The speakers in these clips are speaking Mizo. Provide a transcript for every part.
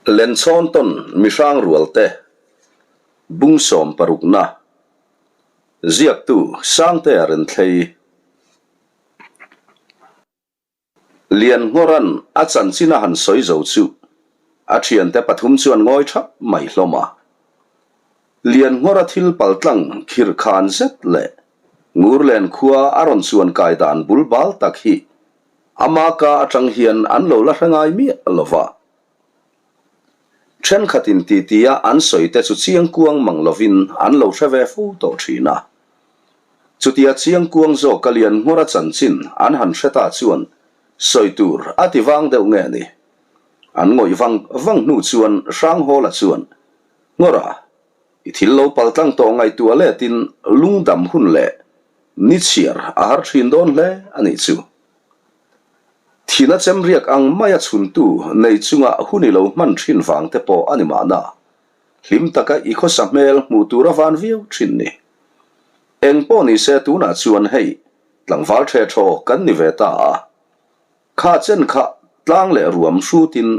Lenchhawn tawn mihrang rualte bung sawmparukna ziaktu Sangtea Renthlei Lianngawran a chanchin a han sawi zo chu a thiante pathum chuan ngawi thap mai hlawm a. Lianngawra thil paltlang khirh khan zet leh Ngurlen khua a rawn chuan kai dan bul bal tak hi ama ka atang hian an lo la hre ngai miah lo va. Thenkhatin titia an sawi te chu chiangkuang mang lovin an lo hre ve fo tawh thin a. Chutia chiangkuang zawk ka lian nghawr a chanchin an han hre ta chuan sawi tur a ti vang deuh nge ni? An ngawih vang vang hnu chuan Hranghawla chuan, Nghawra, i thil lo paltlang tawh ngaihtuah letin lungdam hun leh ni chhiar a har thin dawn hle a nih chu. Thina chemriak ang maia chhuntu nei chunga hun i lo hman thin vang te pawh a ni mahna, hlim taka i khawsa hmel hmuh tur a van viau thin ni. Eng pawh ni se tunah chuan hei tlangval the thaw kan ni ve ta a, kha chen kha tlang leh ruam hrutin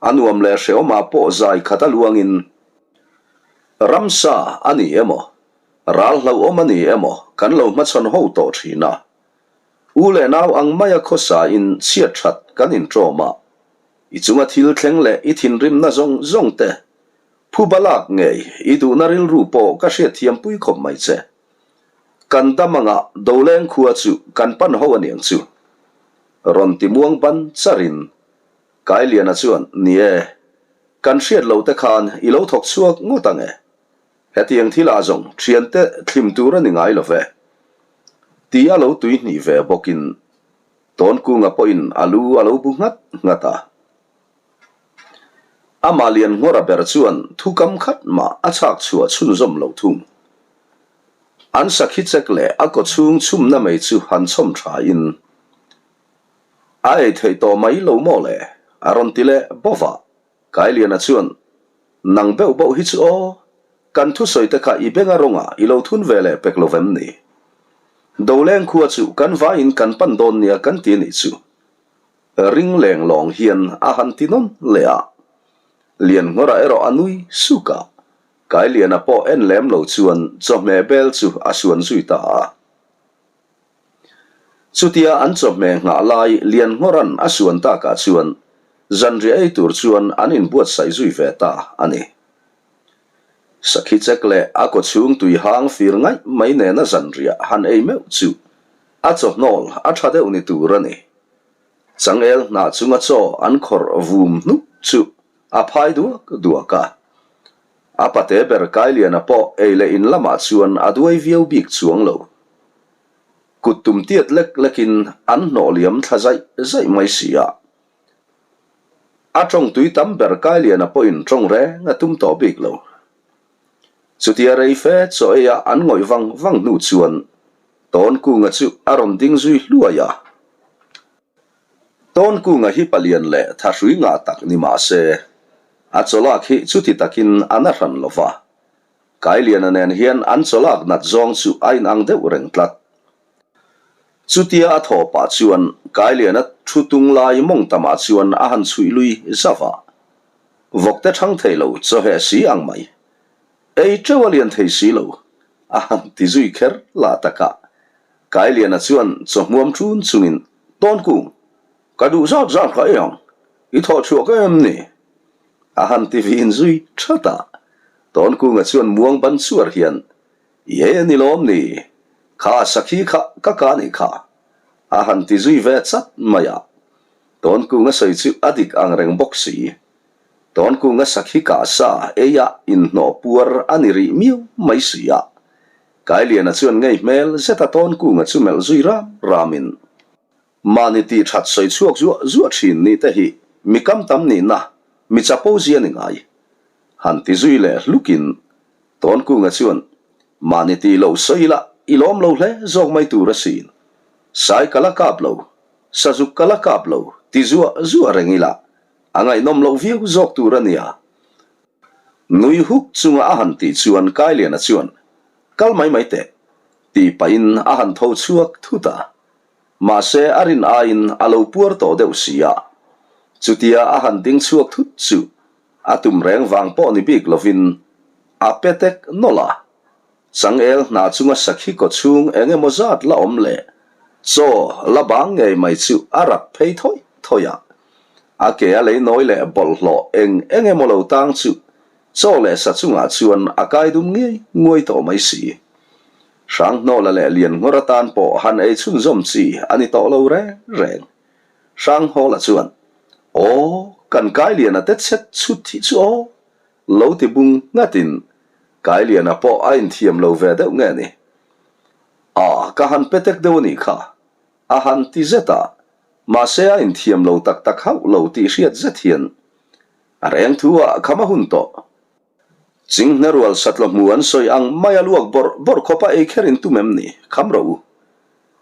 a nuam leh hrehawmah pawh zai khat a luangin ramsa a ni emaw, ral hlauhawm a ni emaw kan lo hmachhawn ho tawh thin a. U leh nau ang maia khawsa in chhiat that kan inṭawm a, i chunga thil thleng leh i thinrimna zawng zawng te phuba lak ngei i duhna rilru pawh ka hriatthiam pui khawp mai che. Kan dam anga Doleng khua chu kan pan ho aniang chu. Rawn ti muang ban charin Kailiana chuan, Ni e, kan hriat loh te khan i lo thawk chhuak ngawt ang e. Hetiang thil ah zawng thiante thlim tur a ni ngai lo ve. Ti a lo tui hnih ve bawkin Tawnkunga pawhin a lu a lo bu nghat nghat a. Amah lian nghawra ber chuan thu kam khat mah a chhak chhuah chhunzawm lo thung. An sakhi chek leh a kawchhung chhumna mai chu han chhawm tha in a ei theih tawh mai lo maw le? a rawn ti leh bawk a. Kailiana chuan, Nang beuh bauh hi chu aw, kan thusawi te kha i benga rawnga i lo thun ve leh pek lo vem ni? Doleng khua chu kan vaiin kan pan dawn nia kan ti nih chu. Ring leng lawng hian a han ti nawn leh a. Lianngawra erawh a nui suk a, Kailiana pawh en lem lo chuan chawhmeh bel chu a suan zui ta a. Chutia an chawhmeh nghah lai Lianngawra'n a suan takah chuan zanriah ei tur chuan an inbuatsaih zui ve ta a ni. Sakhi chek leh a kawchhung tui hang fir ngaih mai nena zanriah han ei meuh chu a chawhnawl a tha deuh ni tur a ni. Changel hnah chunga chaw an khawrh vum hnuk chu a phai duak duak a. A pate ber Kailiana pawh ei leh in lamah chuan a duai viau bik chuang lo. Kut tum tiat lek lekin an hnawh liam thla zaih zaih mai si a. A tawng tui tam ber Kailiana pawhin tawng reng a tum tawh bik lo. Chutia rei fe chaw eia an ngawih vang vang hnu chuan Tawnkunga chu a rawn ding zui hluai a. Tawnkunga hi palian leh thahrui ngah tak ni mah se, a chawlak hi chuti takin a na hran lo va. Kailiana nen hian an chawlak nat zawng chu a inang deuh reng tlat. Chutia a thaw pah chuan Kailiana thu tung lai mawng tamah chuan a han chhuih lui zauh a. Vawkte thang thei lo chawheh si ang mai. Ei teuh a lian thei si lo, a han ti zui kher lah tak a. Kailiana chuan chawhmuam ṭun chungin, Tawnkung, ka duh zat zat ka ei ang, i thawh chhuah ka em ni? A han ti vin zui that a. Tawnkunga chuan muang ban chuar hian, I ei a ni lawm ni? Kha sakhi kha ka ka nih kha. A han ti zui ve chat mai a. Tawnkunga sawi chu a dik ang reng bawk si. Tawnkunga sakhi kah sa ei a inhnawh puar a ni rih miau mai si a. Kailiana chuan ngei hmel zeta Tawnkunga chu melh zui ram ramin, Mahni tih that sawi chhuak zuah zuah thin nih te hi mi kam tam nihna, mi chapo zia ni ngai. Han ti zui leh hlukin Tawnkunga chuan, Mahni tih loh sawi ila i lawm lo hle zawk mai tur asin. Sai ka la kap lo, sazuk ka la kap lo ti zuah zuah reng ila a ngaihnawm loh viau zawk tur a nia. Nui huk chunga a han tih chuan Kailiana chuan, Kal mai mai teh, tih pahin a han tho chhuak thut a. Mahse a rin aiin a lo puar tawh deuh si a, chutia a han ding chhuak thut chu. A tum reng vang pawh ni bik lovin a pe tek nawlh a. Changel hna chunga sakhi kaw chhung eng emaw zat la awm leh chaw la bang ngei mai chu a rap phei thawih thawih a. A ke a lei nawi leh bawlhhlawh eng eng emaw lo tang chu chaw leh sa chungah chuan a kai dum ngei nguai tawh mai si. Hranghnawla leh Lianngawr atan pawh han ei chhunzawm chi a ni tawh lo reng reng. Hranghawla chuan, Aw, kan Kailiana te chhet chhut hi chu aw, lo ti bung nghatin Kailiana pawh a inthiam lo ve deuh nge ni? A, ka han pe tek deuh a nih kha, a han ti zet a, mahse a inthiam lo tak tak hauh lo tih hriat zet hian a reng thu ah kham a hun tawh. Chinghne rual satlaw hmu an sawi ang mai a luak bawrh bawrh khawpa ei kher in tum em ni? Kham rawh u.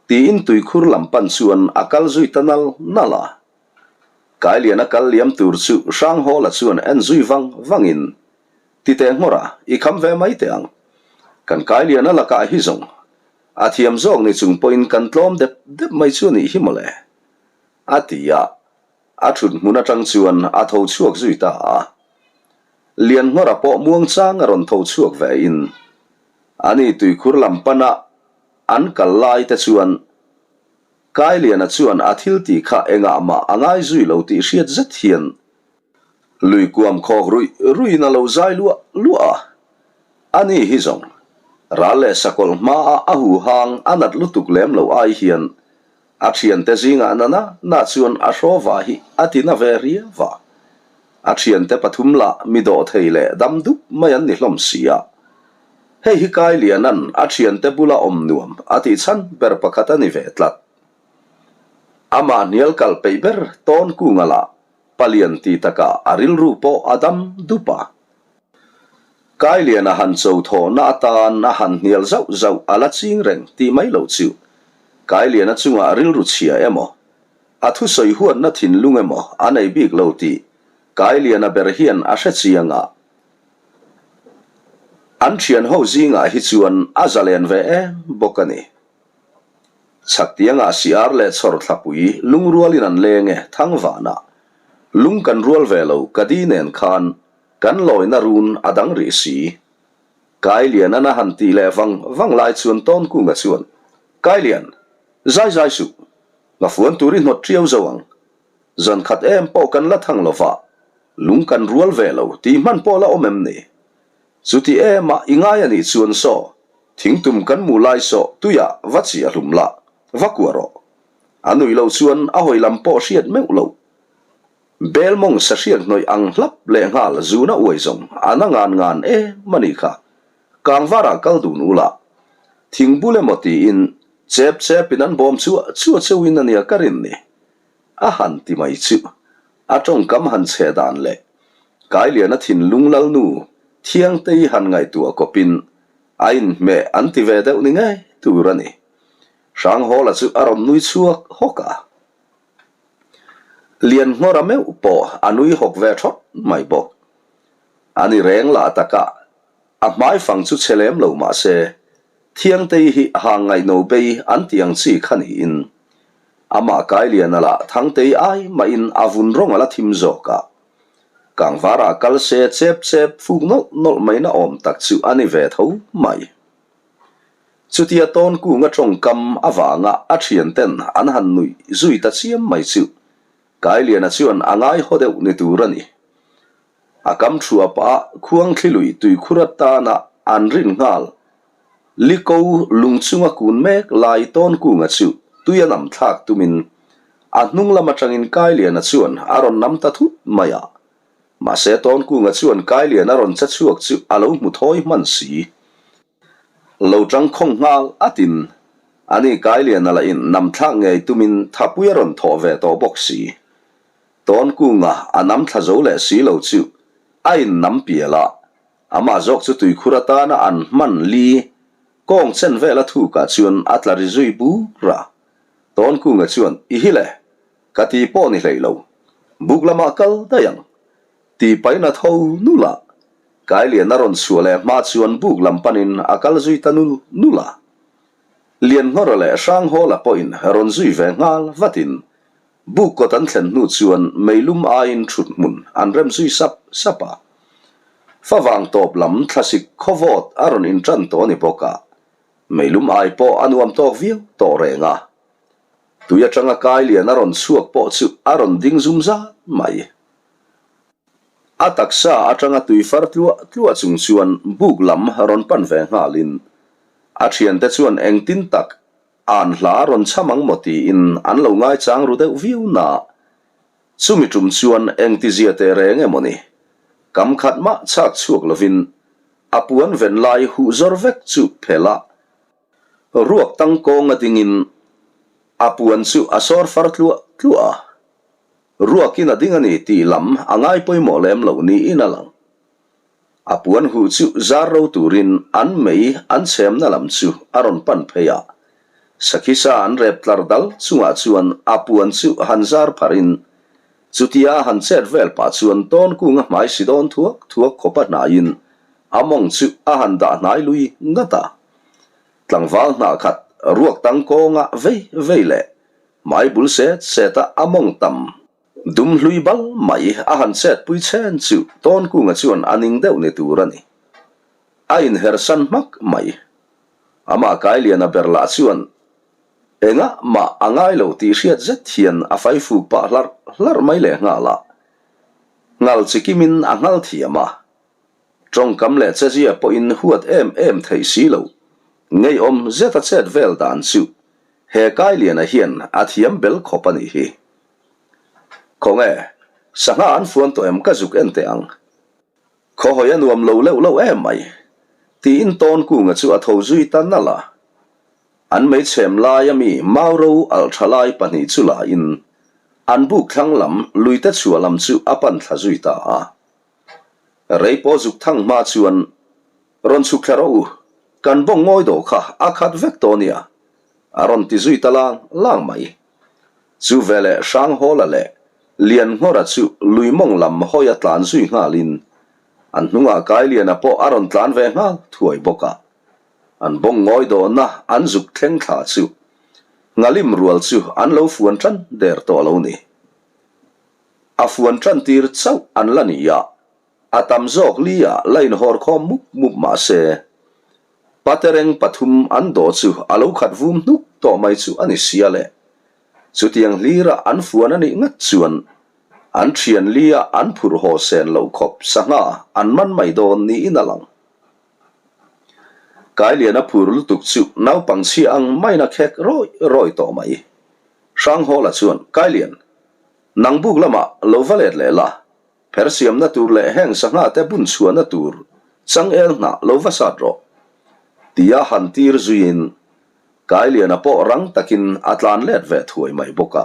Tiin tuikhur lam pan chuan a kal zui ta nal nal a. Kailiana kal liam tur chu Hranghawla chuan en zui vang vangin, Ti teh nghawr a, i kham ve mai teh ang. Kan Kailiana lakah hi zawng a thiam zawk ni chung pawhin kan tlawm dep dep mai chu a nih hi mawle, a ti a. A thut hmun atang chuan a tho chhuak zui ta a. Lianngawra pawh muangchang a rawn tho chhuak ve in ani tuikhur lam pana an kal lai te chuan Kailiana chuan a thil tih kha engah mah a ngai zui lo tih hriat zet hian lui kuam khawk ruih ruihin a lo zai luah luah a. Ani hi zawng ral leh sakawlh hmaah a huhang a nat lutuk lem lo ai hian A thiante zingah nana na chuan a hrawva hi a ti na ve riau a. A thiante pathum lah mi dawh thei leh dam dup mai an ni hlawm si a. Hei hi Kailiana'n a thiante bula awm nuam a tih chhan ber pakhat a ni ve tlat. Amah hnial kal peih ber tawn kunga lah palian ti takah a rilru pawh a dam dup a. Kailiana han cho thawhna atan a han hnial zauh zauh a la ching reng tih mai lo chu Kailiana chungah rilru chhia emaw, a thusawi huatna thinlung emaw a nei bik lo tih Kailiana ber hian a hre chiang a. An thianho zingah hi chuan a zalen ve em bawk a ni. Chhaktiangah siar leh chhawr thlapui lungrualin an leng e Thangvanah. Lung kan rual ve lo ka di nen khan kan lawina run a dang rih si. Kailian an a han tih leh vang vang lai chuan Tawnkunga chuan, Kailian, zai zai suh. Ngafuan tur i hnawt ṭiau zo ang. Zan khat em pawh kan la thang lova, lung kan rual ve lo tih hman pawh la awm em ni? Chuti em a i ngai a nih chuan saw, thingtum kan mu lai saw tuiah va chiah hlum la, va kuah rawh. A nuih loh chuan a hawi lam pawh hriat meuh loh. Bel mawng sahriak hnawih ang hlap lehnghal zuna uai zawng a na ngan ngan em a nih kha. Kangvarah kal dun ula, thingbul emaw tiin chep chepin an bawm chuah chuah cheuhin a nia ka rin ni. A han ti mai chu a tawngkam han chhe dan leh Kailiana thinlung lalnu Thiangtei han ngaihtuah kawpin a inhmeh an ti ve deuh ni ngei tur a ni. Hranghawla chu a rawn nui chhuak hawk a. Lianngawra meuh pawh a nui hawk ve thawt mai bawk. A ni reng lah takah a hmaifang chu chhe lem lo mah se Thiangtei hi hang ngaihno bei an tih ang chi kha niin amah Kailiana lah Thangtei ai mahin a vun rawng a la thim zawk a. Kangvarah kal se chep chep fuk nawlh nawlh mai na awm tak chu a ni ve tho mai. Chutia Tawnkunga tawngkam avanga a thianten an han nuih zui ta chiam mai chu Kailiana chuan a ngai haw deuh ni tur a ni. A kam thuap a khuangthli lui tuikhur atana an rin nghal. Liko lung chunga kun mek lai Tawnkunga chu tui a nam thlak tumin a hnung lam atangin Kailiana chuan a rawn nam ta thut mai a. Mahse Tawnkunga chuan Kailiana rawn che chhuak chu a lo hmu thawi hman si. Lo tang khawng nghal atin ani Kailiana lahin nam thlak ngei tumin thapui a rawn thawh ve tawh bawk si. Tawnkunga a nam thla zo leh si lo chu a in nam pial a, amah zawk chu tuikhur atana an hman li kawng chen vel a thukah chuan a tla ri zui bur a. Tawnkunga chuan, I hi le, ka ti pawh ni hlei lo, buk lamah kal daih ang, ti pain a tho nul a. Kailian a rawn chhuah leh hma chuan buk lam panin a kal zui ta nul nul a. Lianngawra leh Hranghawla pawhin rawn zui ve nghal vatin Buk kawt an thlen hnu chuan meilum aiin thut hmun an rem zui sap sap a. Favang tawp lam thlasik khawvawt a rawn inṭan tawh a ni bawk a, meilum ai pawh a nuam tawk viau tawh reng a. Tui aṭanga Kailian a rawn chhuak pawh chu a rawn ding zum zat mai. A taksa aṭanga tui far tluah tluah chung chuan buk lam rawn pan ve nghalin a ṭhiante chuan engtin tak An hla rawn cham ang maw tiin an lo ngaichang ru deuh viau na. Chumi tum chuan engtizia teh reng emaw ni? Kam khat mah chhak chhuak lovin a puan ven lai huh zawr vek chu phelh a, ruak tang kawnga dingin a puan chu a sawr far tluah tluah a. Ruakin a ding a ni tih lam a ngai pawimawh lem lo niin a lang. A puan huh chu zar ro turin an mei an chhemna lam chu a rawn pan phei a. Sakhi sa an rep tlar dal chungah chuan a puan chu han zar pharin chutia a han chet vel pah chuan tawn kunga hmai si dawn thuak thuak khawpa hnaiin a mawng chu a han dah hnai lui ngat a. Tlangval hnah khat ruak tang kawnga vei vei leh hmai bul set set a a mawng tam Dum hlui bal mai a han chet pui chen chu Tawnkunga chuan a ning deuh ni tur a ni. A inhersan hmak mai. Amah Kailiana ber lah chuan engah mah a ngai lo tih hriat zet hian a fai fuk pah hlarh hlarh mai leh nghal a. Nghal chi kimin a nghal thiam a. Tawngkam leh chezia pawhin huat em em theih si lo. Ngeiawm zet a chet vel dan chu he Kailiana hian a thiam bel khawp a nih hi. Khawnge, sangha an fuan tawh em ka zuk en teh ang. Khawhawi a nuam lo leuh loh em mai, tiin Tawnkunga chu a tho zui ta nalh a. An meichhem laia mi Mauro alh tha lai pahnih chu la in an buk thlang lam luite chhuah lam chu a pan thla zui ta a. Rei pawh zuk thang hma chuan rawn chhuk thla rawh u, kan bawng ngawi dawh kha a khat vek tawh nia, a rawn ti zui ta lang lang mai. Chu veleh Hranghawla leh Lianngawra chu lui mawng lam hawi a tlan zui nghalin an hnungah Kailiana pawh a rawn tlan ve nghal thuai bawk a. An bawng ngawi dawhna an zuk thleng thla chu Nghalim rual chu an lo fuan tan der tawh lo ni. A fuan tan tir chauh an la ni a, A tam zawk li ah la inhawr khawm mup mup mah se, patereng pathum an dawh chu a lo khat vum hnuk tawh mai chu a ni sia le. Chutiang hlira an fuan a nih ngat chuan an thian li ah an phurh haw sen loh khawp sangha an man mai dawn niin a lang. Kailiana phur lutuk chu naupang chhia ang maiin a khek rawi rawi tawh mai. Hranghawla chuan, Kailian, nang buk lamah lo va let leh la, Pher siamna tur leh heng sangha te bun chhuahna tur changel hnah lo va sat rawh, tia han tir zuiin Kailiana pawh rang takin a tlan let ve thuai mai bawk a.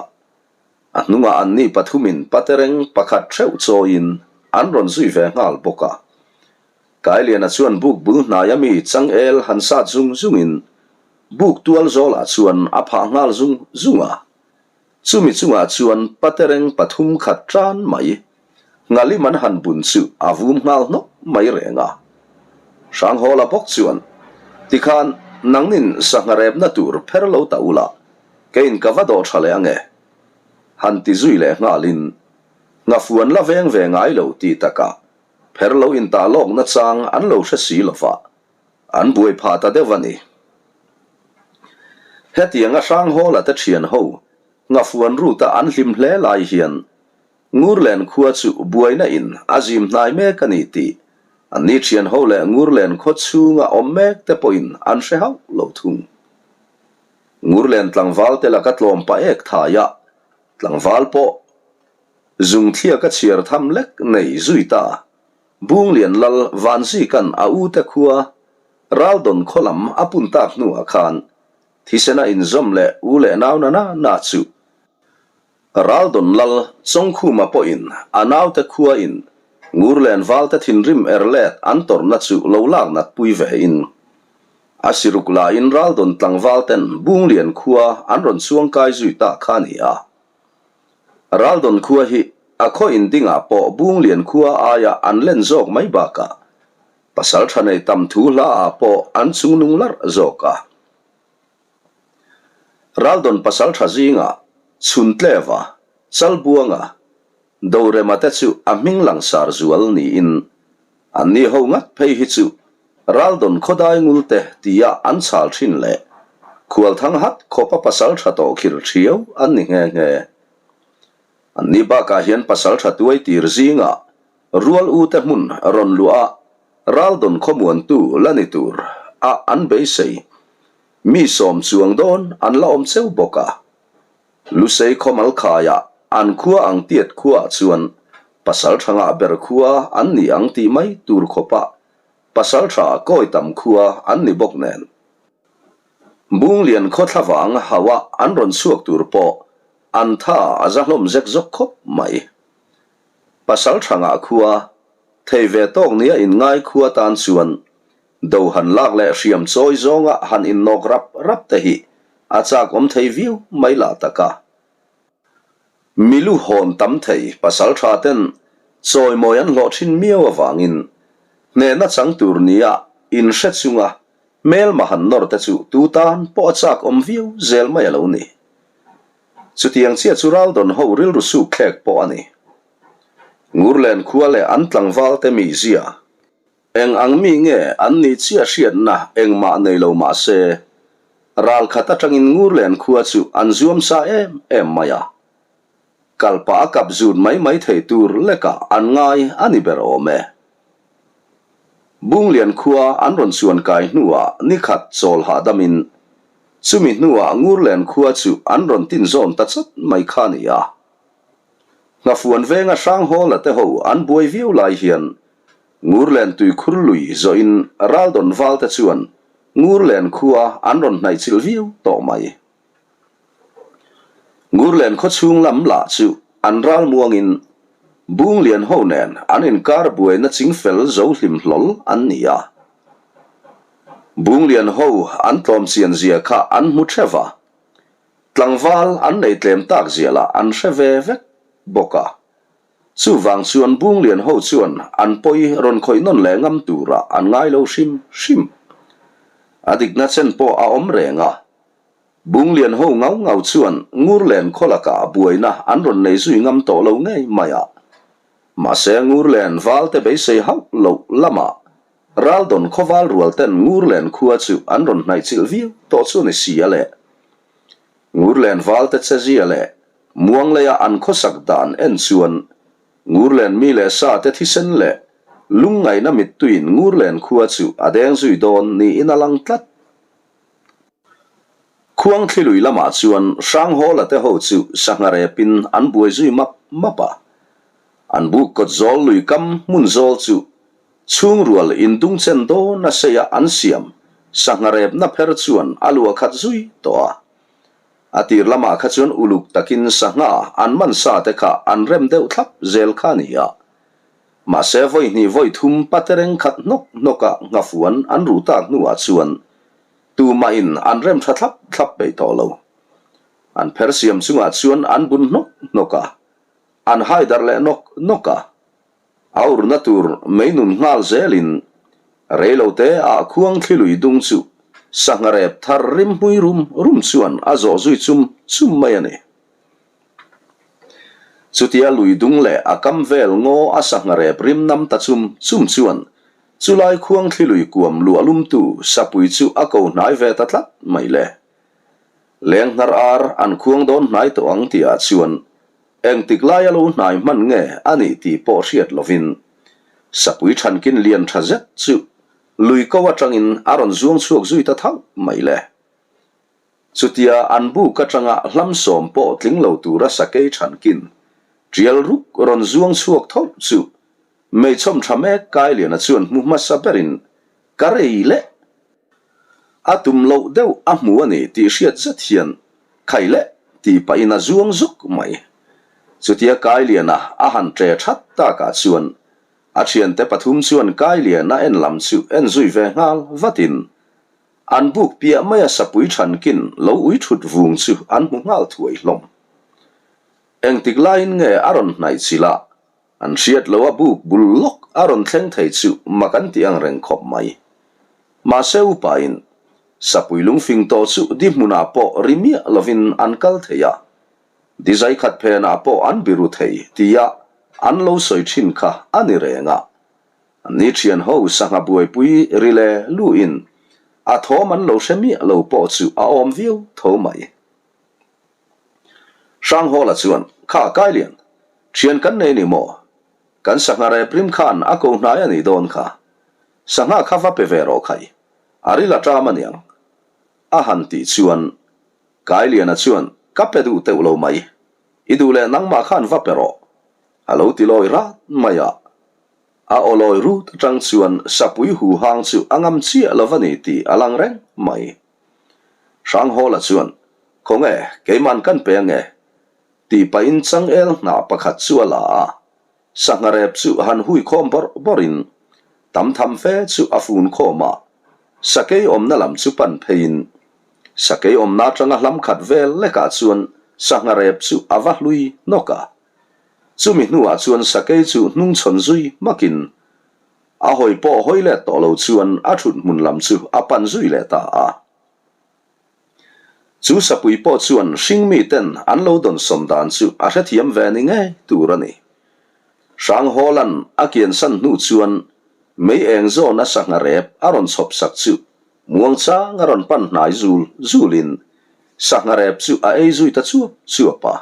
A hnungah anni pathumin patereng pakhat theuh chawiin an rawn zui ve nghal bawk a. Kailiana chuan buk bul hnaia mi changel han sat zung zungin buk tual zawlah chuan a phah nghal zung zung a. Chumi chungah chuan patereng pathum khat tan mai, Nghalim an han bun chu a vum nghal hnawk mai reng a. Hranghawla bawk chuan, Tikhan nangnin sangha repna tur pher lo ta ula, keiin ka va dawh tha leh ange. Han ti zui leh nghalin, Nghafuan la veng ve ngai lo ti takah pher lo intah lawkna chang an lo hre si lova, An buai phah ta deuh a ni. Hetianga Hranghawla te thian ho Nghafuan ruta an hlim hle lai hian Ngurlen khua chu buaina in a zim hnai mek a ni tih anni thian ho leh Ngurlen khaw chhunga awm mek te pawhin an hre hauh lo thung. Ngurlen tlangval te laka tlawm pah ek thai a, tlangval pawh zungthliaka chhiar tham lek nei zui ta. Bunglian Lal Vanzikan a ute khua Raldawn khaw lam a pun tak hnuah khan thisena inzawm leh u leh nau na na na chu Raldawn Lal Chawngkhuma pawhin a naute khua in Ngurlen valte thinrim er let an tawrhna chu lo lak nat pui ve in a siruk lahin Raldawn tlangval ten Bunglian khua an rawn chuangkai zui ta kha a ni a. Raldawn khua hi a khaw indingah pawh Bunglian khua aia an len zawk mai bakah pasal tha nei tam thu hlaah pawh an chungnung larh zawk a. Raldawn pasal tha zingah Chhuntleva, Chalbuanga, Dorema te chu a hming langsar zual niin anni ho ngat phei hi chu Raldawn khawdai ngul te tia an chhal thin leh Khualthang hat khawpa pasal tha tawh khir thiau an ni nghe nghe. Anni bakah hian pasal tha tuai tir zingah Rual u te hmun rawn luah a Raldawn khawmuantu la ni tur a an beisei mi sawm chuang dawn an la awm cheu bawk a. Lusei khawmal khaiah an khua ang tiat khuaah chuan pasal tha ngah ber khua an ni ang tih mai tur khawpah pasal tha kawi tam khua an ni bawk nen. Bunglian khaw thlavang hauah an rawn chhuak tur pawh an tha a za hlawm zek zawk khawp mai. Pasal tha ngah khua, thei ve tawk nia inngai khua tan chuan Do han lak leh hriam chawi zawnga han innawk rap rap te hi a chak awm thei viau mai lah tak a. Milu hawn tam thei pasal tha ten chawimawi an hlawh thin miau avangin hnehna chang tur nia inhre chunga hmelma han nawr te chu tu tan pawh a chak awm viau zel mai a lo ni. Chutiang chiah chu Raldawn ho rilru suk thlek pawh a ni. Ngurlen khua leh an tlangval te mizia. Eng ang mi nge an nih chiah hriatna engmah nei lo mah se, ral khat atangin Ngurlen khua chu an zuam sa em em mai a. Kal pah a kap zut mai mai thei tur lekah an ngai a ni ber awm e. Bunglian khua an rawn chuan kai hnuah ni khat chawl hahdamin chumi hnuah Ngurlen khua chu an rawn tin zawn ta chat mai kha a ni a. Nghafuan venga Hranghawla te ho an buai viau lai hian Ngurlen tuikhur lui zawhin Raldawn valte chuan Ngurlen khua an rawn hnaih chilh viau tawh mai. Ngurlen khaw chhung lam lah chu an ral muangin Bunglian ho nen an inkar buaina chingfel zo hlim hlawl an ni a. Bunglian ho an tlawm chian zia kha an hmu theuh a, tlangval an nei tlem tak zia lah an hre ve vek bawk a. Chuvang chuan Bunglian ho chuan an pawi rawn khawih nawn leh ngam turah an ngai lo hrim hrim. A dikna chen pawh a awm reng a. Bunglian ho ngau ngau chuan Ngurlen khaw lakah buaina an rawn nei zui ngam tawh lo ngei mai a. Mahse Ngurlen valte beisei hauh loh lamah Raldawn khawval rual ten Ngurlen khua chu an rawn hnaih chilh viau tawh chu ni si a le. Ngurlen valte chezia leh Muangleia an khawsak dan en chuan Ngurlen mi leh sa te thisen leh lungngaihna mittuiin Ngurlen khua chu a deng zui dawn niin a lang tlat. Khuangthli lui lamah chuan Hranghawla te ho chu sangha repin an buai zui map map a. An buk kawt zawl lui kam hmun zawl chu chhungrual indungchen dawn a seia an siam sangha repna pher chuan a luah khat zui tawh a. A tir lamah kha chuan uluk takin sangha an man sa te kha an rem deuh thlap zel kha a ni a. Mahse vawi hnih vawi thum patereng khat hnawk hnawka nghafuan an ruh tak hnuah chuan tumahin an rem tha thlap thlap peih tawh lo. An pher siam chungah chuan an bun hnawk hnawk a, an hai darh leh nawk nawk a. A urna tur mei nun nghal zelin reilote ah khuang thli lui dung chu sangha rep thar rim hmui rum rum chuan a zawh zui chum chum mai a ni. Chutia lui dung leh a kam vel ngaw a sangha rep rim nam ta chum chum chuan chulai khuang thli lui kuam luah lumtu sapui chu a ko hnai ve ta tlat mai le. Lenghnar ar an khuang dawn hnai tawh ang tihah chuan Engtik laia lo hnai hman nge a nih tih pawh hriat lovin Sapui Thankin lian tha zet chu lui ko atangin a rawn zuang chhuak zui ta thauh mai le. Chutia an buk atanga hlam sawm pawh tling lo tura Sakei Thankin tial ruk rawn zuang chhuak thauh chu meichawm tha mek Kailiana chuan hmu hmasa berin ka rei leh A tum loh deuh a hmu a ni tih hriat zet hian khai leh tih pahin a zuang zuk mai. Chutia Kailiana a han ṭe ṭhat takah chuan a ṭhiante pathum chuan Kailiana en lam chu en zui ve nghal vatin an buk piah maia sapui ṭhankin lo ui ṭhut vung chu an hmu nghal thuai hlawm. Engtik laiin nge a rawn hnaih chilh a An hriat loh a buk bul lawk a rawn thleng thei chu mak an ti ang reng khawp mai. Mahse upain Sapui lungfing tawh chu di hmunah pawh ri miah lovin an kal thei a, di zai khat phenah pawh an biru thei tia. an lo sawi thin kha a ni reng a. Ni thian ho sangha buaipui ri le luin a thawm an lo hre miah lo pawh chu a awm viau tho mai. Hranghawla chuan, Kha Kailian, thian kan nei ni maw? Kan sangha rep rim khan a ko hnai a nih dawn kha. Sangha kha va pe ve rawh khai, a ril a ṭam aniang. A han tih chuan Kailiana chuan, Ka pe duh teuh lo mai. I duh leh nangmah khan va pe rawh. A lo ti lawi rat mai a. A aw lawi rut atang chuan sapui hu hang chu a ngam chiah lo va ni tih a lang reng mai. Hranghawla chuan, Khawnge, keiman kan pe ange? Tih pahin changel hnah pakhat chu a la a. Sangha rep chu han hui khawm bawrh bawrhin tam tham fe chu a fun khawm a, sakei awmna lam chu pan pheiin sakei awmna atanga hlam khat vel lekah chuan sangha rep chu a va hlui hnawk a. Chumi hnuah chuan sakei chu hnungchhawn zui hmakin a hawi pawh hawi let tawh lo chuan a thut hmun lam chu a pan zui leh ta a. Chu sapui pawh chuan hringmi ten an lo dawnsawn dan chu a hrethiam ve ni ngei tur a ni. Hranghawla'n a kiansan hnu chuan mei eng zawn a sangha rep a rawn chhawp sak chu muangchang a rawn pan hnai zul zulin sangha rep chu a ei zui ta chuap chuap a.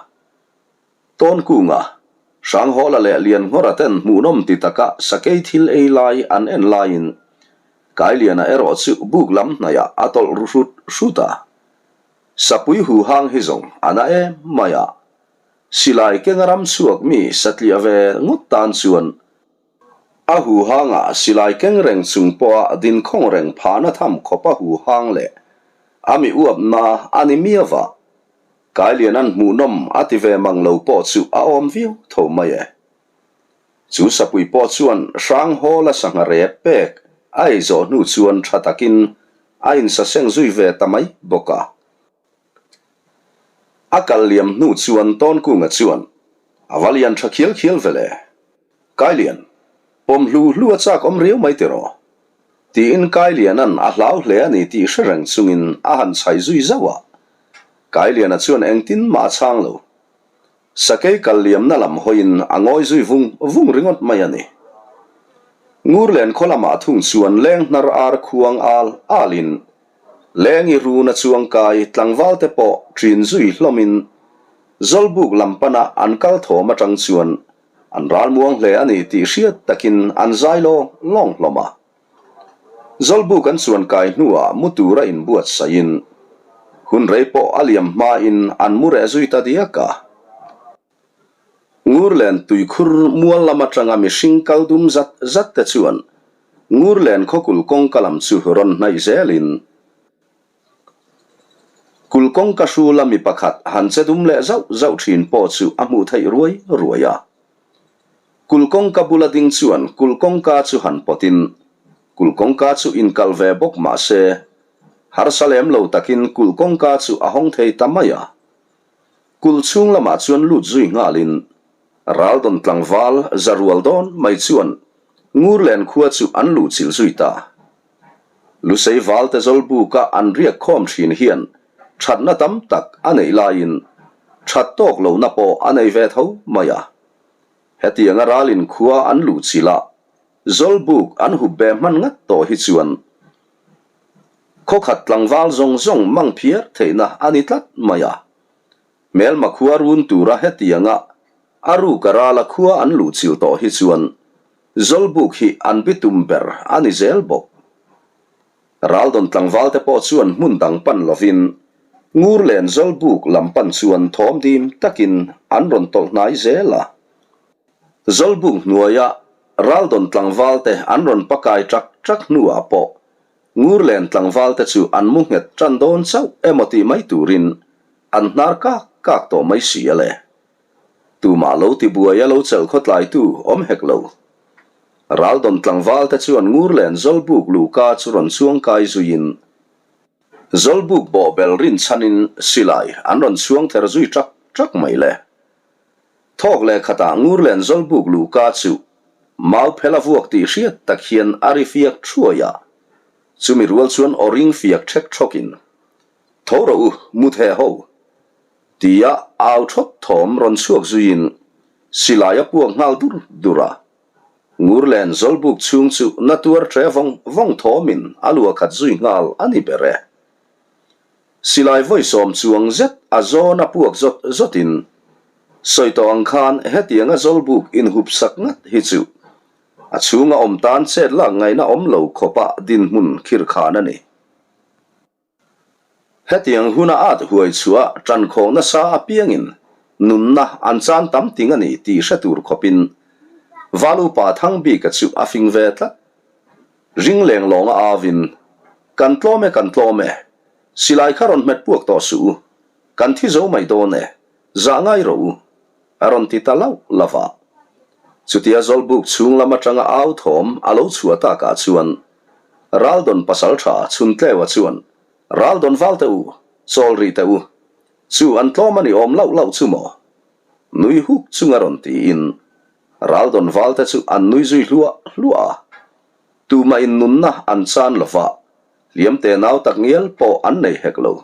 Tawnkunga, Hranghawla leh Lianngawra ten hmuhnawm ti taka sakei thil ei lai an en laiin Kailiana erawh chu buk lam hnaihah a tawlh ru hrut hrut a. Sapui hu hang hi zawng a na em mai a. Silai kenga ram chhuak mi satliah ve ngawt tan chuan a hu hangah silai keng reng chung pawha dinkhawng reng phahna tham khawp a hu hang leh a mi uapna a ni miau a. Kailiana'n hmuhnawm a ti ve mang lo pawh chu a awm viau tho mai e. Chu sapui pawh chuan Hranghawla sangha rep pek a ei zawh hnu chuan tha takin a insaseng zui ve ta mai bawk a. A kal liam hnu chuan Tawnkunga chuan a va lian tha khial khial ve le. Kailian, pawm hlu hlu a chak awm riau mai tiraw? Tiin Kailiana'n a hlau hle a ni tih hre reng chungin a han chhaih zui zauh a. Kailiana chuan engtin mah a chhang lo. Sakei kal liamna lam hawiin a ngawi zui vung vung ringawt mai a ni. Ngurlen khaw lamah thung chuan leng hnar ar khuang al alin lengi runa chuangkai tlangval te pawh ṭin zui hlawmin Zawlbuk lam pana an kal thawm aṭang chuan An ralmuang hle a ni tih hriat takin an zai lawng lawng hlawm a. Zawlbuk an chuan kai hnuah mu tura inbuatsaihin hun rei pawh a liam hmain an mu reh zui ta diak a. Ngurlen tuikhur mual lam atanga mihring kal dum zat zat te chuan Ngurlen khawkul kawngka lam chu rawn hnaih zelin Kul kawngka hrula mi pakhat han che dum leh zauh zauh thin pawh chu a hmuh theih ruai ruai a. Kul kawngka bula ding chuan kul kawngka chu han pawtin kul kawngka chu inkalh ve bawk mah se, harsa lem lo takin kul kawngka chu a hawng thei ta mai a. Kul chhung lamah chuan lut zui nghalin Raldawn tlangval za rual dawn mai chuan Ngurlen khua chu an luhchilh zui ta. Lusei valte zawlbuka an riak khawm thin hian thatna tam tak a neih laiin that tawk lohna pawh a nei ve tho mai a. Hetianga ralin khua an luhchilh a, zawlbuk an hup ve hman ngat tawh hi chuan khawkhat tlangval zawng zawng mang phiar theihna a ni tlat mai a. Hmelma khua run tura hetianga a ruka rala khua an luhchilh tawh hi chuan Zawlbuk hi an bitum ber a ni zel bawk. Raldawn tlangvalte pawh chuan hmun dang pan lovin Ngurlen Zawlbuk lam pan chuan thawm dim takin an rawn tawlh hnai zel a. Zawlbuk hnuaia Raldawn tlangvalte an rawn pakai ṭak ṭak hnuah pawh Ngurlen tlangvalte chu an mu nghet ṭan dawn chauh emaw tih mai turin an hnar kak kak tawh mai si a le. Tumah lo ti buai a lo chelh khawtlaitu awm hek lo. Raldawn tlangval te chuan Ngurlen Zawlbuk luhka chu rawn chuang kai zuiin Zawlbuk bawhbel rinchhanin silai an rawn chhuang ther zui ṭak ṭak mai le. Thawk leh khatah Ngurlen Zawlbuk luhka chu mau phel a vuak tih hriat tak hian a ri fiak ṭhuai a, chumi rual chuan aw ring fiak ṭhek ṭhawkin, Tho rawh u, mu theh ho! Tia au thawt thawm rawn chhuak zuiin. Silai a puak nghal dur dur a. Ngurlen Zawlbuk chhung chu na tuar ṭe vawng vawng thawmin a luah khat zui nghal a ni ber e. Silai vawisawm chuang zet a zawn a puak zawt zawtin, sawi tawh ang khan hetianga Zawlbuk inhupsak ngat hi chu a chhunga awm tan chet lak ngaihna awm lo khawpa dinhmun khirkhan a ni. Hetiang huna at huai chhuah ṭan khawh nasa apiangin nunna an chan tam ting a ni tih hre tur khawpin Valupa Thangbika chu a fing ve tlat. Ring leng lawnga avin, Kan tlawm e, kan tlawm e, silai kha rawn hmet puak tawh suh u, kan thi zo mai dawn e, zah ngai rawh u, a rawn ti ta lauh lauh a. Chutia Zawlbuk chhung lam atanga au thawm a lo chhuah takah chuan Raldawn pasaltha Chhuntleua chuan, Raldawn val teh u, chawl rih teh u, chu an tlawm a ni awm lauh lauh chu maw? Nui huk chunga rawn tiin Raldawn val te chu an nui zui hluah hluah a. Tumah in nunna an chan lova, hliam te nau tak ngial pawh an nei hek lo.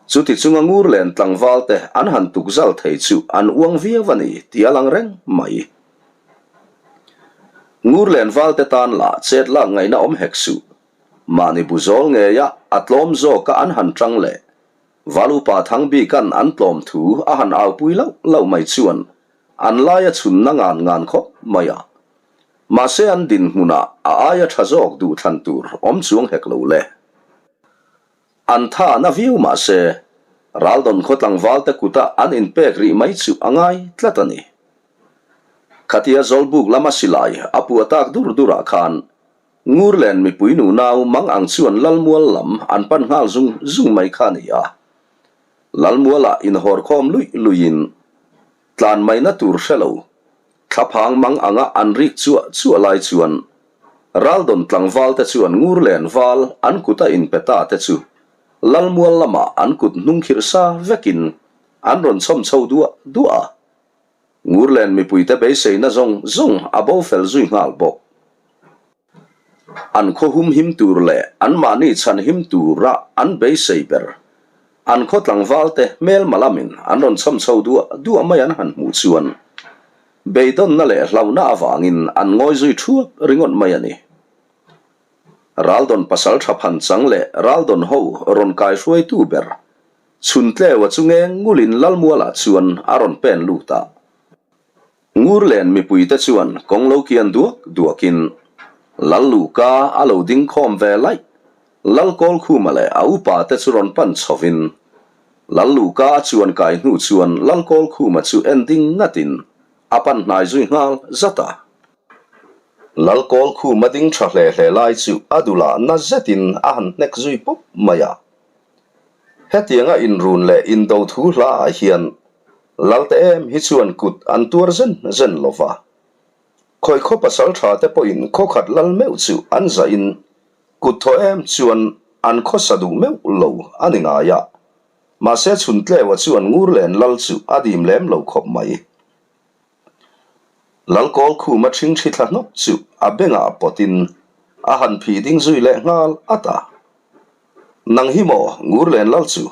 Chuti chunga ngur len tlangval te an han tuk zal thei chu an uang viau a ni tih a lang reng mai. Ngur len val te tan lah chet lak ngaihna awm hek suh. Mahni bu zawl ngeia a tlawm zawka an han tang leh Val upa Thangbikan an tlawm thu a han aupui lauh lauh mai chuan an laia chhunna ngan ngan khawp mai a. Mahse an dinhmunah a aia tha zawk duhthlan tur awm chuang hek lo le. An tha na viau mah se, Raldawn khaw tlangvalte kuta an inpek rih mai chu a ngai tlat a ni. Khatia Zawlbuk lama silai a puah tak dur durah khan Ngurlen mipui nunau mang ang chuan Lalmual lam an pan nghal zung zung mai kha a ni a. Lalmualah inhawrkhawm luih luihin tlan maina tur hre lo Thlaphang mang anga an rik chuah chuah lai chuan Raldawn tlangval te chuan Ngurlen val an kuta inpe ta te chu Lalmual lamah an kut hnung khirh sa vekin an rawn chhawm chho duah duah a. Ngurlen mipuite beiseina zawng zawng a bo fel zui nghal bawk. An khaw hum him tur leh anmahni chhan him tura an beisei ber. An khaw tlangvalte hmelma lamin an rawn chhawm chho duah duah mai an han hmuh chuan beidawnna leh hlauhna avangin an ngawi zui thuap ringawt mai a ni. Raldawn pasal tha phan chang leh Raldawn ho rawn kaihruaitu ber Chhuntleua chu ngeng ngulin Lalmualah chuan a rawn pen lut a. Ngurlen mipuite chuan kawng lo kian duak duakin Lal Luhka a lo ding khawm ve laih. Lal Kawlkhuma leh a upa te chu rawn pan chhovin Lal Luhka a chuan kai hnu chuan Lal Kawlkhuma chu en ding ngatin a pan hnai zui nghal zat a. Lal Kawlkhuma ding tha hle hle lai chu a dulah na zetin a han hnek zui pawp mai a. Hetianga inrun leh indo thu hlaah hian Lalte em hi chuan kut an tuar zen zen lo va. Khawi khaw pasal tha te pawhin khaw khat lal meuh chu an zahin kut thaw em chuan an khawsa duh meuh lo a ni ngai a. Mahse Chhuntleua chuan Ngurlen lal chu a dim lem lo khawp mai. Lalkawl khuma ṭhingṭhi thla hnawk chu a bengah pawtin a han phih ding zui leh nghal at a. Nang hi maw Ngurlen lal chu?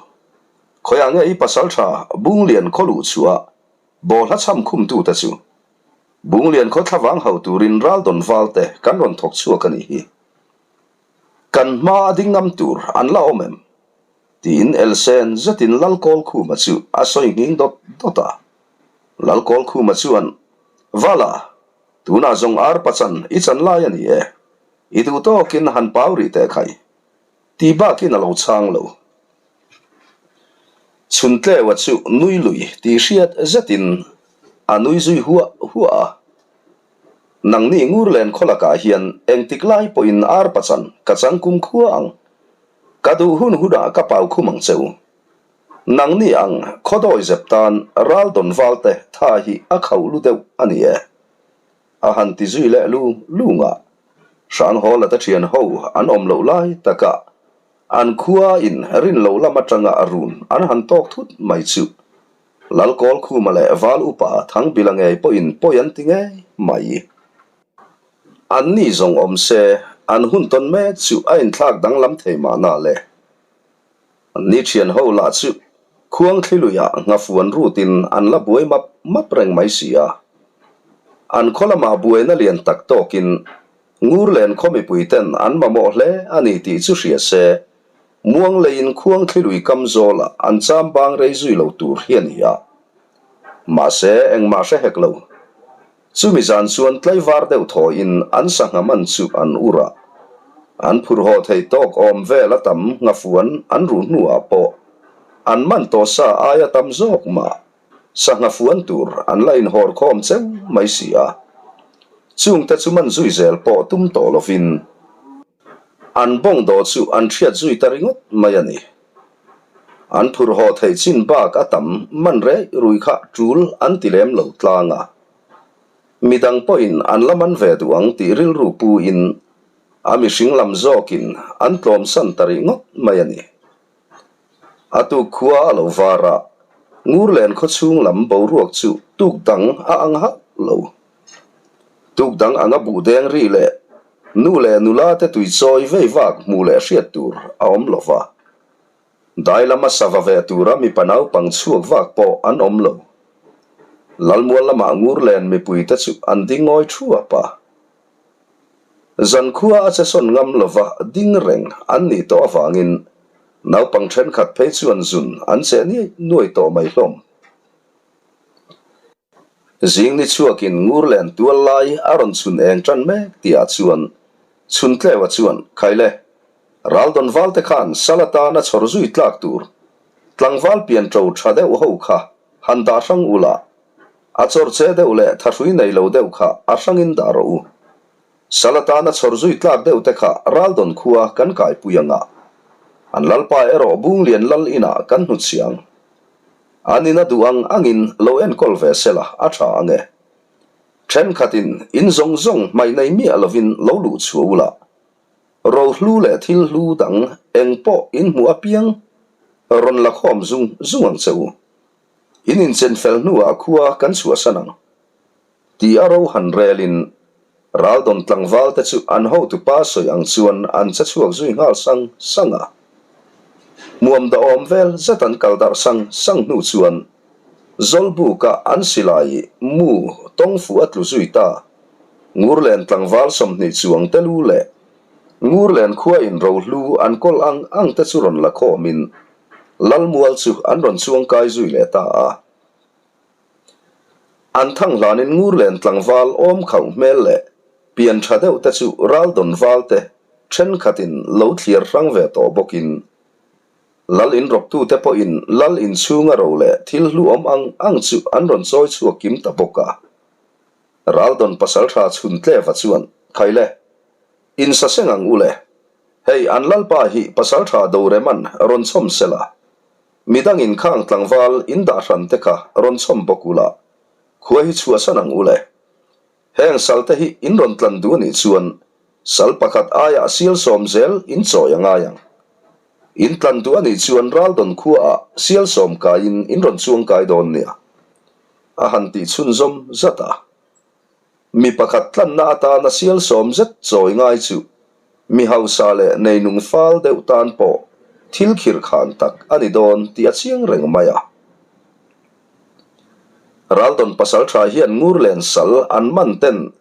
Khawiah nge i pasalṭha Bunglian khaw luh chhuah bawlhla chham khumtute chu? Bunglian khaw thlavang ho turin Raldawn valte kan rawn thawk chhuak a nih hi. Kan hma a ding ngam tur an la awm em? Tiin Elsen zetin Lalkawlkhuma chu a sawi nghing dawt dawt a. Lalkawlkhuma chuan, Vala, tunah zawng arpa chan i chan lai a ni e. I duh tawkin han pau rih teh khai. Tih bakin a lo chhang lo. Chhuntleua chu nui lui tih hriat zetin a nui zui huah huah a. Nangni Ngurlen khaw lakah hian engtik lai pawhin arpa chan ka chang kum khua ang. Ka duh hun hunah ka pau khum ang che u. Nangni ang khaw dawi zep tan ral dawn valte tha hi a khauh lu deuh a ni e. A han ti zui leh lung lung a. Hranghawla te thian ho an awm loh lai takah an khua in rin lo lam atanga a run an han tawk thut mai chu Lalkawlkhuma leh Val Upa Thangbila ngei pawhin pawi an ti ngei mai. An ni zawng awm se, an hun tawn mek chu a inthlak danglam thei mahna le. An ni thian ho lah chu. Khuangthli luiah nghafuan rutin an la buai map map reng mai si a. An khaw lamah buaina lian tak tawkin Ngurlen khaw mipuiten an mamawh hle a ni tih chu hria se, muang leiin Khuangthli lui kam zawlah an cham bang rei zui lo tur hi a ni a. Mahse, engmah hre hek lo. Chumi zan chuan tlaivar deuh thawiin an sangha man chu an ur a, an phur haw thei tawk awm vel a tam nghafuan an ruh hnuah pawh an man tawh sa aia tam zawk mah sangha fuan tur an la inhawr khawm cheu mai si a. Chungte chu man zui zel pawh tum tawh lovin an bawng dawh chu an hriat zui ta ringawt mai a ni. An phur haw theih chin bak a tam man rei rui kha tul an ti lem lo tlang a. Midang pawhin an la man ve duh ang tih rilru pu in a mihring lam zawkin an tlawmsan ta rih ngawt mai a ni. A tuk khua a lo var a, Ngurlen khawchhung lam boruak chu tuk dang a ang hauh lo. Tuk dang anga buh deng ri leh nu leh nula te tui chawi vei vak hmuh leh hriat tur a awm lo va. Dai lama sava ve tura mipa naupang chhuak vak pawh an awm lo. Lalmual lamah Ngurlen mipui te chu an ding ngawi thuap a. Zankhua a che sawn ngam lova ding reng an nih tawh avangin naupang thenkhat phei chuan zun an cheh niai nuai tawh mai hlawm. Zing ni chhuakin Ngurlen tual lai a rawn chhun eng tan mek tihah chuan Chhuntleua chuan, Khaile, Raldawn valte khan sal atana chhawr zui tlak tur tlangval pian ṭo ṭha deuh ho kha han dah hrang ula, a chawr che deuh leh thahrui nei lo deuh kha a hrangin dah rawh u. Sal atana chhawr zui tlak deuh te kha Raldawn khua kan kaipui anga, an lalpa erawh Bunglian lal inah kan hnutchhiang. An in a duh ang angin lo enkawl ve sela a tha ang e. Thenkhatin in zawng zawng hmaih nei miah lovin lo luh chhuah ula, rohlu leh thil hlu dang eng pawh in hmuh apiang rawn la khawm zung zung ang che u. In inchen fel hnuah khua kan chhuahsan ang. Ti a ro han relin Raldawn tlangval te chu an hotupa sawi ang chuan an che chhuak zui nghal sang sang a. Hmuam dahawm vel zet an kal darh sang sang hnu chuan Zawlbuka an silai mu tawng fuh a tlu zui ta. Ngurlen tlangval 20 chuang te lu leh Ngurlen khua in rohlu an kawl ang ang te chu rawn la khawmin Lalmual chu an rawn chuang kai zui leh ta a. An thang hlanin Ngurlen tlangval awm khauh hmel leh pian tha deuh te chu Raldawn val te thenkhatin lo thliar hrang ve tawh bawkin Lal inrawptute pawhin Lal inchhunga ro leh thil hlu awm ang ang chu an rawn chawi chhuak kim ta bawk a. Raldawn pasaltha chhun tleva chuan, Khaile, insaseng ang u le, hei an Lalpa hi pasaltha Doreman rawn chhawm sela, Midangin khang tlangval in dah hran te kha rawn chhawm bawk ula, khua hi chhuahsan ang u le. Heng sal te hi in rawn tlan duh anih chuan sal pakhat aiah sial sawm zel in chawi a ngai ang. In tlan duh anih chuan Raldawn khuaah sial sawm kaiin in rawn chuang kai dawn nia. A han tih chhunzawm zat a. Mi pakhat tlanna atana sial sawm zet chawi ngai chu mi hausa leh neinung fal deuh tan pawh thil khirh khan tak a ni dawn tih a chiang reng mai a. Raldawn pasaltha hian Ngurlen sal an man ten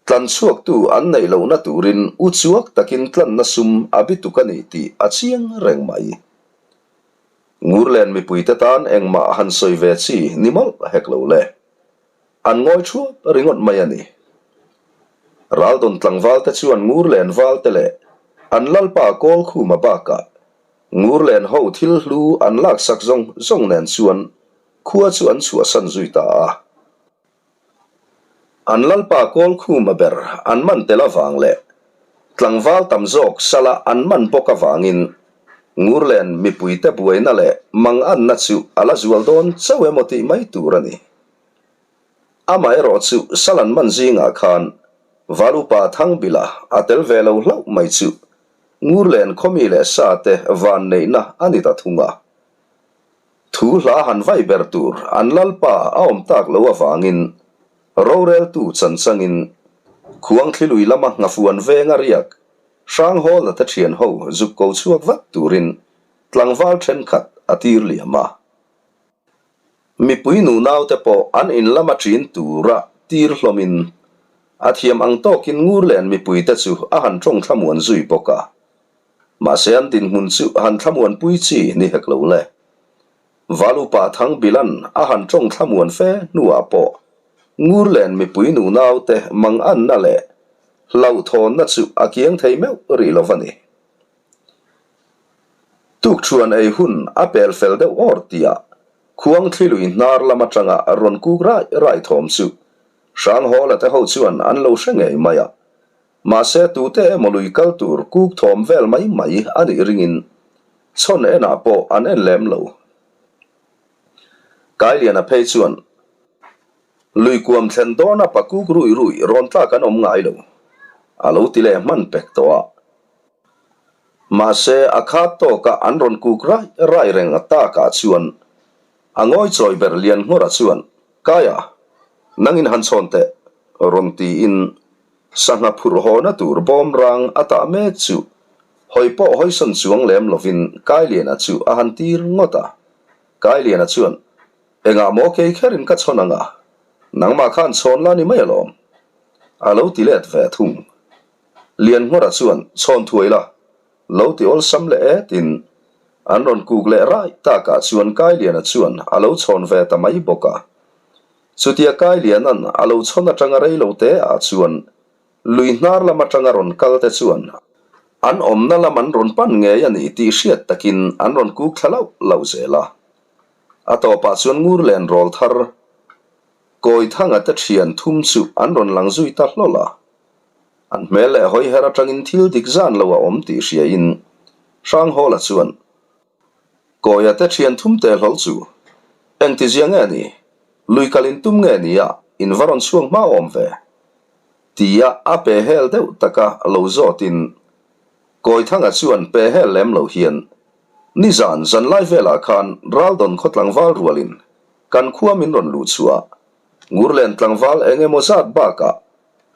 tlan chhuaktu an neih lohna turin u chuak takin tlanna sum a bituk a ni tih a chiang reng mai. Ngurlen mipuite tan engmah han sawi ve chi ni mawlh hek lo le. An ngawi thuap ringawt mai a ni. Raldawn tlangvalte chuan Ngurlen valte leh an lalpa Kawlkhuma bakah Ngurlen ho thil hlu an laksak zawng zawng nen chuan khua chu an chhuahsan zui ta a. An lalpa Kawlkhuma ber an man tel avang leh tlangval tam zawk sala an man bawk avangin Ngurlen mipuite buaina leh manganna chu a la zual dawn chauh emaw tih mai tur a ni. Amaherawh chu Salan man zingah khan Valupa Thangbila a tel ve lo hlauh mai chu Ngurlen khawmi leh sa te vanneihna a ni ta thung a. Thu hla han vai ber tur an lalpa a awm tak lo avangin roreltu chanchangin Khuangthlilui lama nghafuan venga riak Hranghawla te thian ho zuk ko chhuak vat turin tlangval thenkhat a tir liam a. Mipui nunaute pawh an in lama ṭin tura tir hlawmin a thiam ang tawkin Ngurlen mipuite chu a han ṭawng thlamuan zui bawk a. Mahse an dinhmun chu han thlamuanpui chi ni hek lo le. Valupa Thangbilan a han ṭawng thlamuan fe hnuah pawh Ngurlen mipui nunaute manganna leh hlauhthawnna chu a kiang thei meuh rih lo va ni. Tukṭhuan ei hun a pel fel deuh awr tihah khuang thli lui hnar lam aṭanga rawn kuk rai rai thawm chu Hranghawla te ho chuan an lo hre ngei mai a. Mahse tute emaw lui kal tur kuk thawm vel mai mai a nih ringin chhawn enah pawh an en lem lo. Kailiana phei chuan Lui kuam thlen dawna pakuk rui rui rawn tlak an awm ngai lo a lo ti leh hman pek tawh a. Mahse, a khat tawka an rawn kuk rai rai reng a takah chuan a ngawi chawi ber lian nghawra chuan, Kaia, nangin han chhawn teh, rawn tiin sangha phurh hawna tur bawm rang a tah mek chu hawi pawh hawisawn chuang lem lovin Kailiana chu a han tir ngawt a. Kailiana chuan, Engah maw kei kherin ka chhawn ang a, nangmah khan chhawn la ni mai alawm, a lo ti let ve thung. Lianhmawra chuan chhawn thuai la, lo ti awlsam leh et in an rawn kuk leh rai takah chuan Kailiana chuan a lo chhawn ve ta mai bawk a. Chutia Kailiana'n a lo chhawn atanga rei lo te ah chuan lui hnar lam atanga rawn kal te chuan an awmna lam an rawn pan ngei a ni tih hriat takin an rawn kuk thla lauh lauh zel a. A tawpah chuan Ngurlen rawl thar Kawithanga te thian thum chu an rawn lang zui ta hlawl a. An hmel leh hawiher atangin thil dik zan lo a awm tih hriain Hranghawla chuan, Kawia te thian thum teh hlawl chu engtizia nge ni? Lui kal in tum nge ni a in va rawn chhuak hma awm ve? tia a pe hel deuh taka lo zawtin Kawithanga chuan pe hel lem lo hian, Nizan zanlai velah khan Raldawn khaw tlangval rualin kan khua min rawn luh chhuah a, Ngurlen tlangval eng emaw zat bakah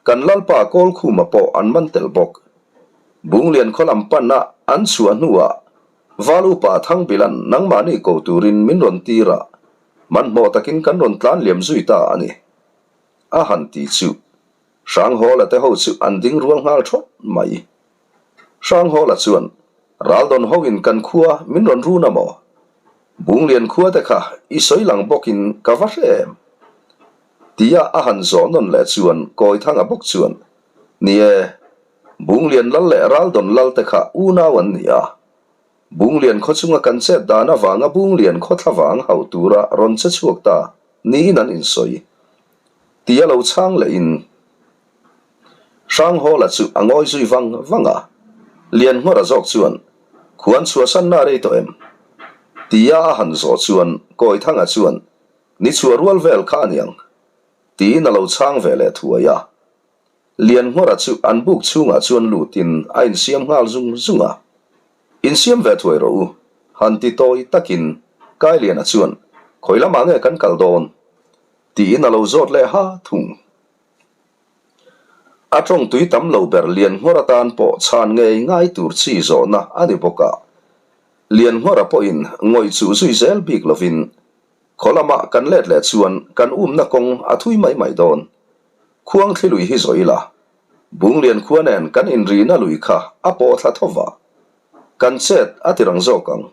Kan Lalpa Kawlkhuma pawh an man tel bawk. Bunglian khaw lam panna an chhuah hnuah Val Upa Thangbilan nangmahni ko turin min rawn tir a, hmanhmawh takin kan rawn tlan liam zui ta a ni. A han ti chu Hranghawla te ho chu an ding rual nghal thawt mai. Hranghawla chuan Raldawn hoin kan khua min rawn run a maw? Bunglian khua te kha i sawi lang bawkin ka va hre em? Tia a han zawh nawn leh chuan Kawithanga bawk chuan, Ni e, Bunglian lal leh Raldawn lal te kha unau an ni a. Bunglian khaw chunga kan chet dan avanga Bunglian khaw thlavang hauh tura rawn che chhuak ta niin an insawi. Tia lo chhang lehin Hranghawla chu a ngawi zui vang vang a. Lianhmawra zawk chuan, Khuan chhuahsanna rei tawh em? Tia a han zawh chuan Kawithanga chuan, Ni chhuah rual vel kha a niang, tiin a lo chhang ve leh thuai a. Lianhmawra chu an buk chhungah chuan lutin a insiam nghal zung zung a. Insiam ve thuai rawh u, han ti tawi takin Kailiana chuan, Khawi lamah nge kan kal dawn? tiin a lo zawt leh ha thung. A tawng tui tam lo ber Lianhmawr atan pawh chhan ngei ngai tur chi zawhna a ni bawk a. Lianhmawra pawhin ngawih chuh zui zel bik lovin Khaw lamah kan let leh chuan kan umna kawng a thui mai mai dawn. Khuang thli lui hi zawh ila, Bunglian khua nen kan inrihna lui kha a pawh thla tho va, kan chet a ti rang zawk ang.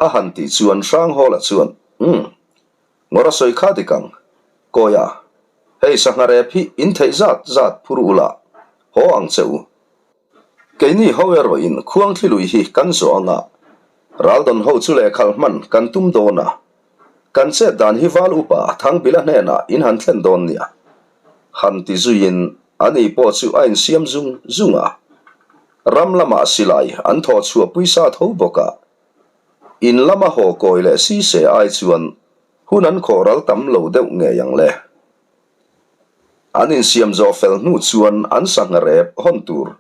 A han tih chuan Hranghawla chuan, Umm, Ngawra sawi kha dik ang. Kawia, hei sangha rep hi in theih zat zat phur ula, haw ang che u. Keini ho erawhin khuangthli lui hi kan zawh anga Raldawn ho chu lehkhalh hman kan tum dawn a, kan chet dan hi Val Upa Thangbila hnenah in han thlen dawn nia. Han ti zuiin ani pawh chu a insiam zung zung a, ram lamah silai an thawh chhuah puisa tho bawk a, in lama haw kawi leh si se ai chuan hun an khawh ral tam lo deuh ngei ang le. An insiam zawh fel hnu chuan an sangha rep hawn tur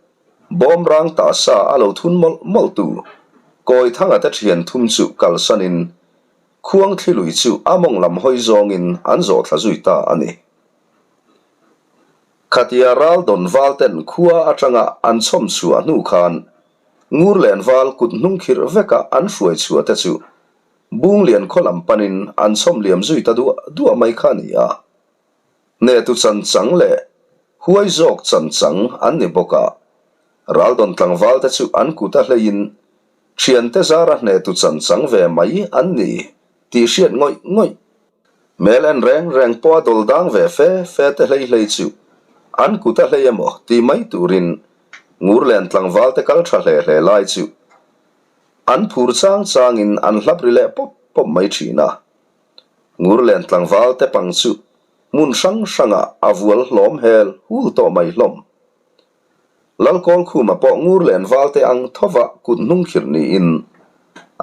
bawm rang ta sa a lo thun mawlh mawlh tu Kawithanga te thian thum chu kalsanin Khuangthli lui chu a mawng lam hawi zawngin an zawh thla zui ta a ni. Khatia ral dawn val ten khua atanga an chhawm chhuah hnu khan Ngurlen val kut hnung khirh veka an hruai chhuah te chu. Bunglian khaw lam panin an chhawm liam zui ta duah duah mai kha a ni a. Hnehtu chan chang leh huai zawk chan chang an ni bawk a, Raldawn tlangval te chu an kut a hleiin thiante zara hnehtu chan chang ve mai an ni tih hriat ngawih ngawih. Hmel en reng reng pawh a dawl dang ve fe fe te hlei hlei chu an kut a hlei emaw tih mai turin Ngurlen tlangval te kal tha hle hle lai chu an phur chang changin an hlap ri leh pawp pawp mai thin a. Ngurlen tlangval te pang chu hmun hrang hrangah a vual hlawm hel hul tawh mai hlawm. Lalkawlkhuma pawh Ngurlen valte ang thova kut hnung khirh niin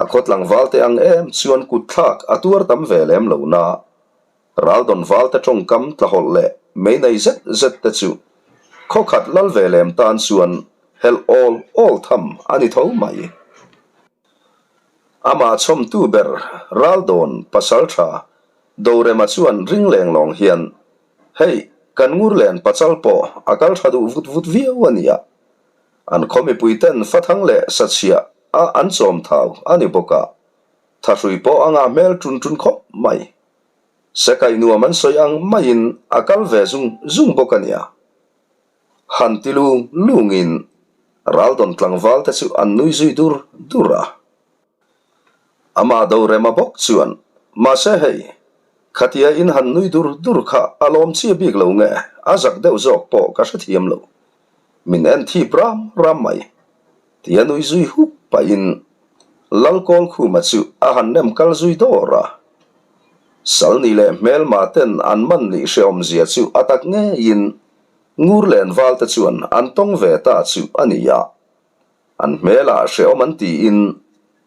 a khaw tlangvalte ang em chuan kut thlak a tuar tam ve lem lo na. Raldawn valte tawngkam tlahawlh leh mei nei zet zet te chu khaw khat lal ve lem tan chuan helh awl awl tham a ni tho mai. Amah chhawmtu ber Raldawn pasaltha Dorema chuan ring leng lawng hian Hei, kan Ngurlen pachal pawh a kal tha duh vut vut viau a nia. An khaw mipuiten fathang leh sachhiah a an chawm thau a ni bawk a, thahrui pawh a ngah hmel tun tun khawp mai. Sekai nuam an sawi ang maiin a kal ve zung zung bawk a nia. Han ti lung lungin Raldawn tlangval te chu an nui zui dur dur a. Amah Dorema bawk chuan, Mahse hei, khatia in han nui dur dur kha a lawm chiah bik lo nge, a zak deuh zawk pawh ka hrethiam lo. Min en thip ram ram mai. Tia nui zui hup pahin Lalkawlkhuma chu a han nem kal zui dawr a. Salni leh hmelma ten an man nih hrehawmzia chu a tak ngeiin Ngurlen valte chuan an tawng ve ta chu a ni a. An hmelah hrehawm an tiin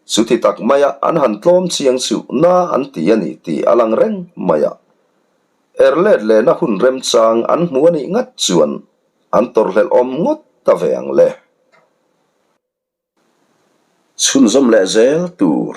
chuti tak maia an han tlawm chiang chu na an ti a ni tih a lang reng mai a. Er let lehna hun remchang an hmu a nih ngat chuan an tawrhhlelh awm ngawt ta ve ang le. Chhunzawm leh zel tur.